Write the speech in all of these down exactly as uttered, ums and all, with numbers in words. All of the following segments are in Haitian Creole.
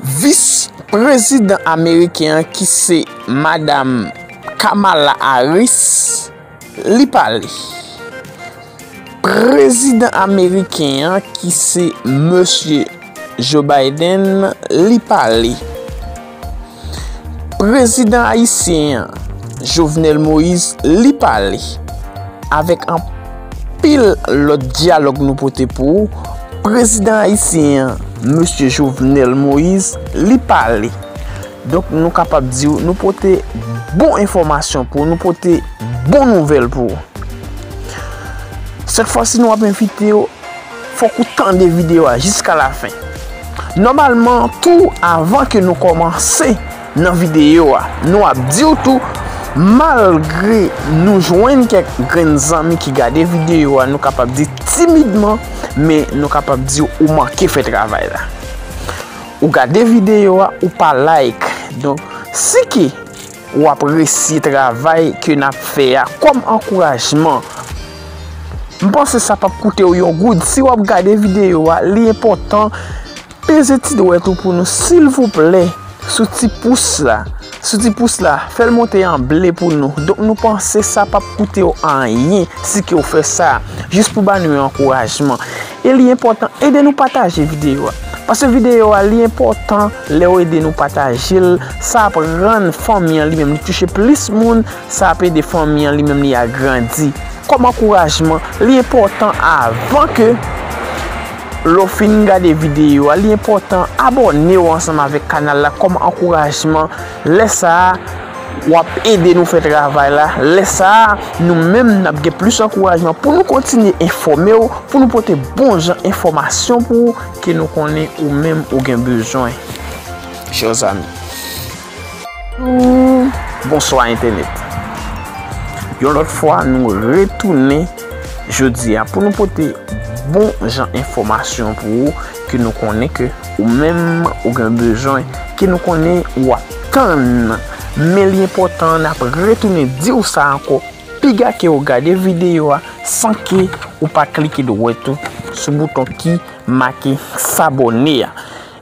Vis prezidan ameriken an ki se Madam Kamala Harris, li pale. Prezidan ameriken an ki se Mesye Joe Biden, li pale. Prezidan ayisyen an, Jovenel Moïse, li pale. Avèk anpil lòt dyalòg nou pote pou ou, prezidan ayisyen an, Mesye Jovenel Moïse, li pale. Donk, nou kapab di w, nou pote bon enfòmasyon pou ou, nou pote bon nouvèl pou ou. Sèt fwa si nou ap envite w, fòk ou tande videyo a jiska lafen. Nòmalman, tou avan ke nou kòmanse nan videyo a, nou ap di w tou, malgre nou jwenn kèk grenn zanmi ki gade videyo a, nou kapab di timidman, men nou kapab di w ou manke fè travay la. Ou gade videyo a, ou pa like. Donk, si ke w apresye travay ke n ap fè a kòm ankourajman, m panse sa p ap koute w yon goud. Si w ap gade videyo a, li enpòtan, peze ti dwèt ou pou nou, silvouplè, sou ti pous la. Sou ti pous la, fè l monte an ble pou nou. Donk, nou panse sa p ap koute w anyen si ke w fè sa, jis pou ba nou yon ankourajman. E li enpòtan, ede nou pataje videyo a. Paske videyo a, li enpòtan lè w ede nou pataje l. Sa ap rann fanmi an li menm li touche plis moun. Sa ap ede fanmi an li menm li agrandi. Kòm ankourajman, li enpòtan avan ke lè w fin gade videyo a, li enpòtan abòne w ansanm avèk kanal la kòm ankourajman. Lè sa a, w ap ede nou fè travay la. Lè sa a, nou menm n ap gen plis ankourajman pou nou kontinye enfòme w, pou nou pote bon jan enfòmasyon pou ou ke nou konnen ou menm ou gen bezwen. Chè zanmi. Bonswa entènèt. Yon lòt fwa, nou retounen jodi a pou nou pote bon jan enfòmasyon pou ou ke nou konnen ke ou menm ou gen bezwen, ke nou konnen w ap tann. Men li enpòtan n ap retounen di w sa ankò, piga ke w gade videyo a san ke ou pa klike dwèt ou sou bouton ki make sabòne a.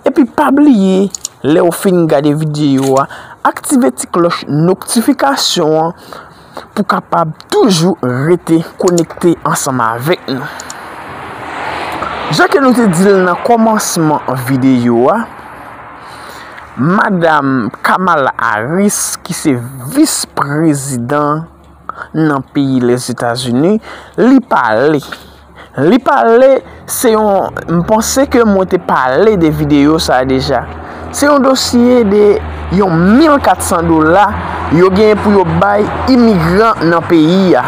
Epi pa bliye, lè w fin gade videyo a, aktive ti klòch notifikasyon an pou kapab toujou rete konekte ansanm avèk nou. Jan ke nou te di l nan kòmansman videyo a, Madam Kamala Harris, ki se vis prezidan nan peyi Lèzetazini, li pale. Li pale, se yon, m panse ke mwen te pale de videyo sa a deja. Se yon dosye de yon mil kat san dola yo genyen pou yo bay imigran nan peyi a.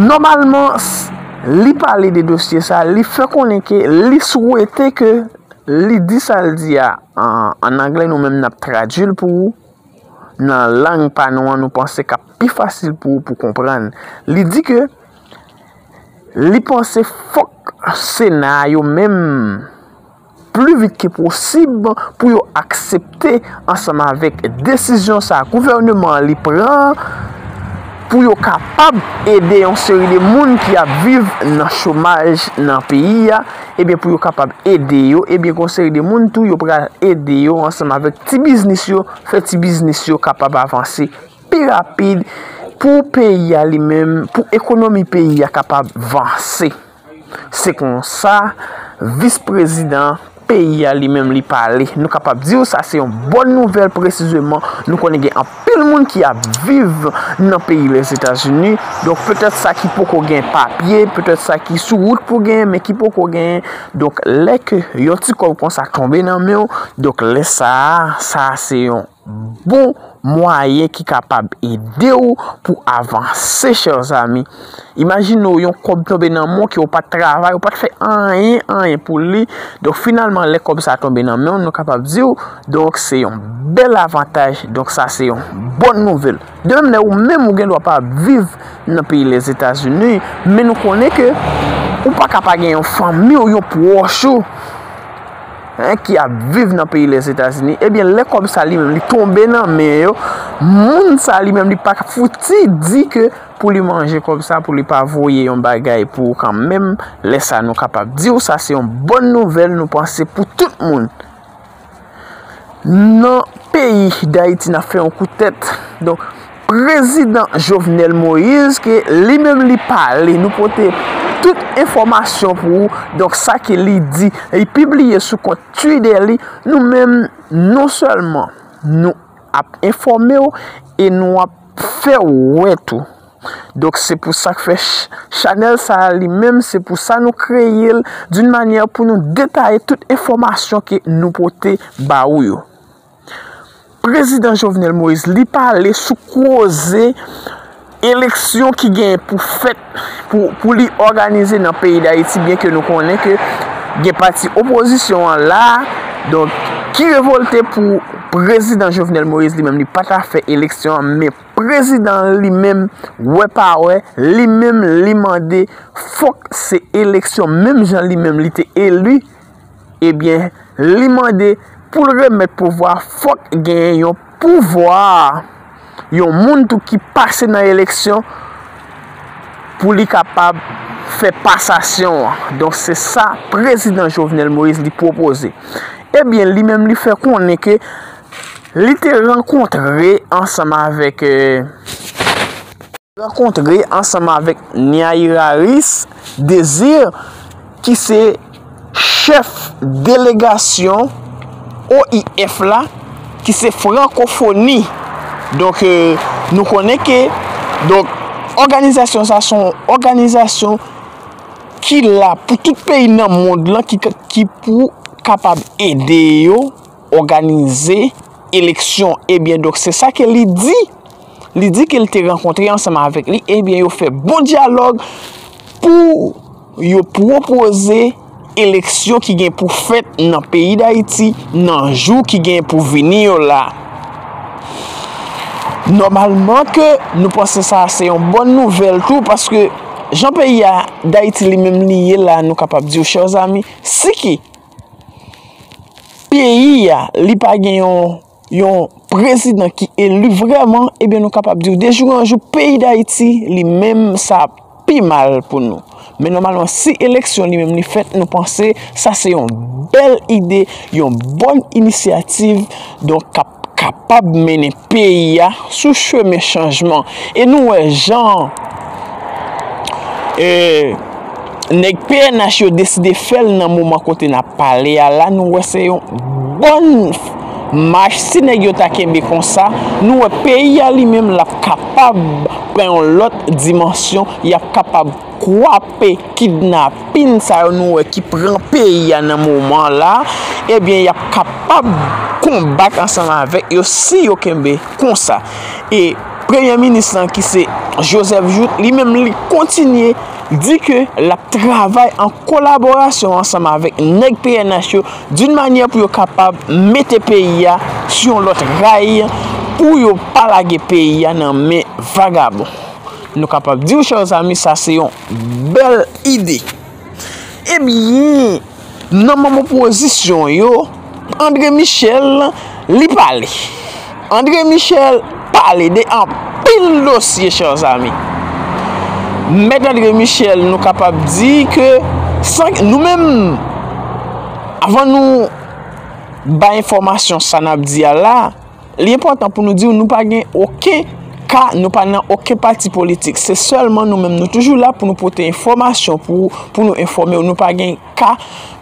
Nòmalman, s-, li pale de dosye sa a, li fè konnen ke li swete ke li di sa l di a an, an anglè, nou menm n ap tradui l pou ou. Nan lang pa nou an, nou panse k ap pi fasil pou ou pou konprann. Li di ke li panse fòk Sena a yo menm, pli vit ke posib, pou yo aksepte ansanm avèk desizyon sa gouvèneman an li pran, pou yo kapab ede yon seri de moun ki ap viv nan chomaj nan peyi a, ebyen pou yo kapab ede yo, ebyen gon seri de moun tou yo pral ede yo ansanm avèk ti biznis yo, fè ti biznis yo kapab avanse pi rapid pou peyi a li menm, pou ekonomi peyi a kapab vanse. Se konsa, vis prezidan peyi a li menm li pale. Nou kapab di w sa se yon bòn nouvèl presizeman. Nou konnen gen anpil moun ki ap viv nan peyi Lèzetazini. Donk petèt sa ki poko gen papye, petèt sa ki sou wout pou gen, men ki poko gen. Donk lè ke yon ti kòb konsa tonbe nan men w, donk lè sa a, sa a se yon bon mwayen ki kapab ede w pou avanse, chè zanmi. Imajine w yon kòb tonbe nan men w ke w pa t travay, w pa t fè anyen, anyen pou li. Donk finalman, lè kòb sa tonbe nan men w, nou kapab di w, donk se yon bèl avantaj, donk sa se yon bòn nouvèl. De menm, lè ou menm ou gen dwa pa ap viv nan peyi Lèzetazini, men nou konnen ke ou pa ka pa gen yon fanmi w, yon pwòch ou, en, ki ap viv nan peyi Lèzetazini, ebyen, lè kòb sa li menm li tonbe nan men yo, moun sa li menm li pa fouti di ke pou li manje kòb sa, pou li pa voye yon bagay pou ou kanmenm. Lè sa nou kapab di w sa se yon bòn nouvèl, nou panse pou tout moun. Nan peyi Dayiti, n ap fè yon kout tèt. Donk, prezidan Jovenel Moïse, ke li menm li pale, nou pote tout enfòmasyon pou ou. Donk, sa ke li di, li pibliye sou kont Twitter li, nou menm, non sèlman nou ap enfòme w e nou ap fè w wè tou. Donk, se pou sa k fè ch-, chanèl sa a li menm, se pou sa nou kreye l, d'une manière pou nou detaye tout enfòmasyon ke nou pote ba ou yo. Prezidan Jovenel Moïse, li pale sou koze eleksyon ki gen pou fèt, pou, pou li òganize nan peyi Dayiti, byen ke nou konnen ke gen pati opozisyon an la, donk, ki revòlte pou prezidan Jovenel Moïse li menm, li pa ta fè eleksyon an, men prezidan an li menm, wè pa wè, li menm li mande fòk se eleksyon, menm jan li menm li te eli, ebyen, li mande pou l remèt pouvwa, fòk genyen yon pouvwa, yon moun tou ki pase nan eleksyon pou li kapab fè pasasyon an. Donk, se sa prezidan Jovenel Moïse li pwopoze. Ebyen, li menm li fè konnen ke li te rankontre ansanm avèk, eh, rankontre ansanm avèk Nyayiraris Désir, ki se chèf delegasyon O I F la, ki se frankofoni. Donk, eh, nou konnen ke, donk, òganizasyon sa se yon òganizasyon ki la pou tout peyi nan mond lan, ki, ki pou kapab ede yo òganize eleksyon. Ebyen, donk, se sa ke li di. Li di ke l te rankontre ansanm avèk li. Ebyen, yo fè bon dyalòg pou yo pwopoze eleksyon ki gen pou fèt nan peyi Dayiti nan jou ki gen pou vini yo la. Nòmalman ke nou panse sa se yon bòn nouvèl tou, paske jan peyi a Dayiti li menm li ye la, nou kapab di w, chè zami, si ki peyi a, li pa gen yon, yon prezidan ki eli vrèman, ebyen, nou kapab di w, de jou an jou, peyi Dayiti, li menm, sa ap pi mal pou nou. Men nòmalman, si eleksyon li menm li fèt, nou panse sa se yon bèl ide, yon bòn inisyativ, donk k ap kapab mennen peyi a sou chemen chanjman. E nou wè jan, eh, nèg P N H yo deside fè l nan moman kote n ap pale a la, nou wè se yon bòn mach. Si nèg yo ta kenbe konsa, nou wè peyi a li menm l ap kapab pran yon lòt dimansyon, y ap kapab kwape kidnapin sa yo nou wè ki pran peyi a nan moman la, ebyen, y ap kapab konbat ansanm avèk yo si yo kenbe konsa. E premye minis lan ki se Joseph Jouthe, li menm li kontinye di ke l ap travay an kolaborasyon ansanm avèk nèg P N H yo d'une manière pou yo kapab mete peyi a sou yon lòt ray, pou yo pa lage peyi a nan men vagabon. Nou kapab di w, chè zami, sa se yon bèl ide. Ebyen, nan manm opozisyon yo, André Michel, li pale. André Michel pale de anpil dosye, chè zami. Mèt André Michel, nou kapab di ke san, nou menm, avan nou bay enfòmasyon sa n ap di a la, li enpòtan pou nou di w, nou pa gen okenn ka, nou pa nan okenn pati politik. Se sèlman nou menm, nou toujou la pou nou pote enfòmasyon pou, pou nou enfòme w. Nou pa gen ka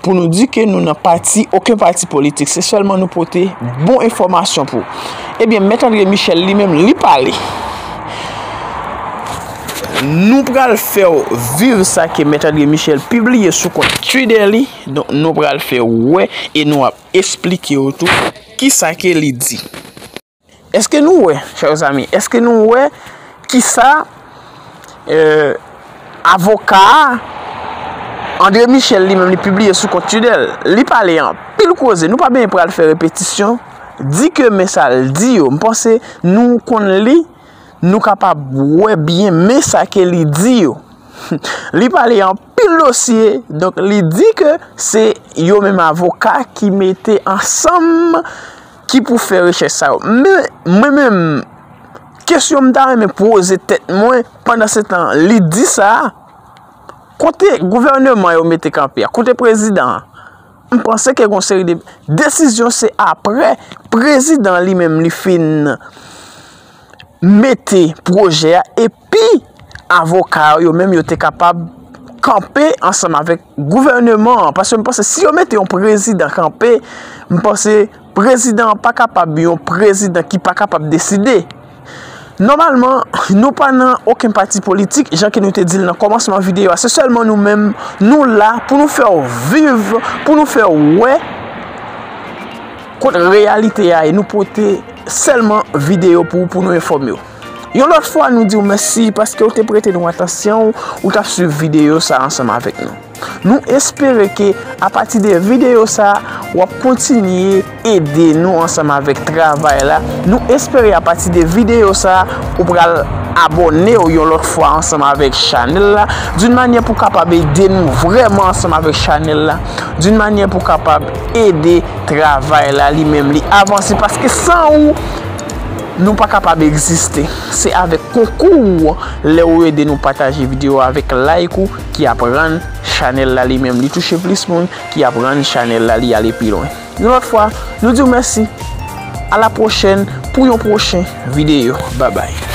pou nou di ke nou nan pati, okenn pati politik. Se sèlman nou pote bon enfòmasyon pou w. Ebyen, Mèt André Michel li menm, li pale. Nou pral fè w viv sa ke Mèt André Michel pibliye sou kont Twitter li. Donk, nou pral fè w wè e nou ap esplike w tou kisa ke li di. Èske nou wè, chè zami, èske nou wè kisa, eh, avoka a, André Michel li menm li pibliye sou kont Twitter l? Li pale anpil koze, nou pa byen pral fè repetisyon, di ke men sa l di yo. M panse nou konn li, nou kapab wè byen men sa ke li di yo. Li pale anpil dosye, donk li di ke se yo menm avoka ki mete ansanm ki pou fè rechèch sa yo. Men, mwen menm, kesyon m ta renmen poze tèt mwen, pandan se tan li di sa, kote gouvèneman yo mete kanpe a, kote prezidan an? M panse ke gon seri de desizyon se apre prezidan li menm li fin mete pwojè a epi avoka yo menm yo te kapab kanpe ansanm avèk gouvèneman an. Paske m panse si yo mete yon prezidan kanpe, m panse prezidan an pa kapab yon prezidan ki pa kapab deside. Nòmalman, nou pa nan okenn pati politik, jan ke nou te di l nan kòmansman videyo a. Se sèlman nou menm, nou la pou nou fè w viv, pou nou fè w wè kot reyalite a ye. Nou pote sèlman videyo pou, pou nou enfòme w. Yon lòt fwa, nou di w mèsi paske w te prete nou atansyon, ou t ap swiv videyo sa ansanm avèk nou. Nou espere ke apati de videyo sa, w ap kontinye ede nou ansanm avèk travay la. Nou espere apati de videyo sa, ou pral abòne w yon lòt fwa ansanm avèk chanèl la, d'une manière pou kapab ede nou vrèman ansanm avèk chanèl la, d'une manière pou kapab ede travay la li menm li avanse, paske san ou, nou pa kapab egziste. Se avèk konkou w, lè ou ede nou pataje videyo avèk like ou, ki ap rann chanèl la li menm li touche plis moun, ki ap rann chanèl la li ale pi lwen. Yon lòt fwa, nou di w mèsi. A la pwochèn pou yon pwochen videyo. Babay.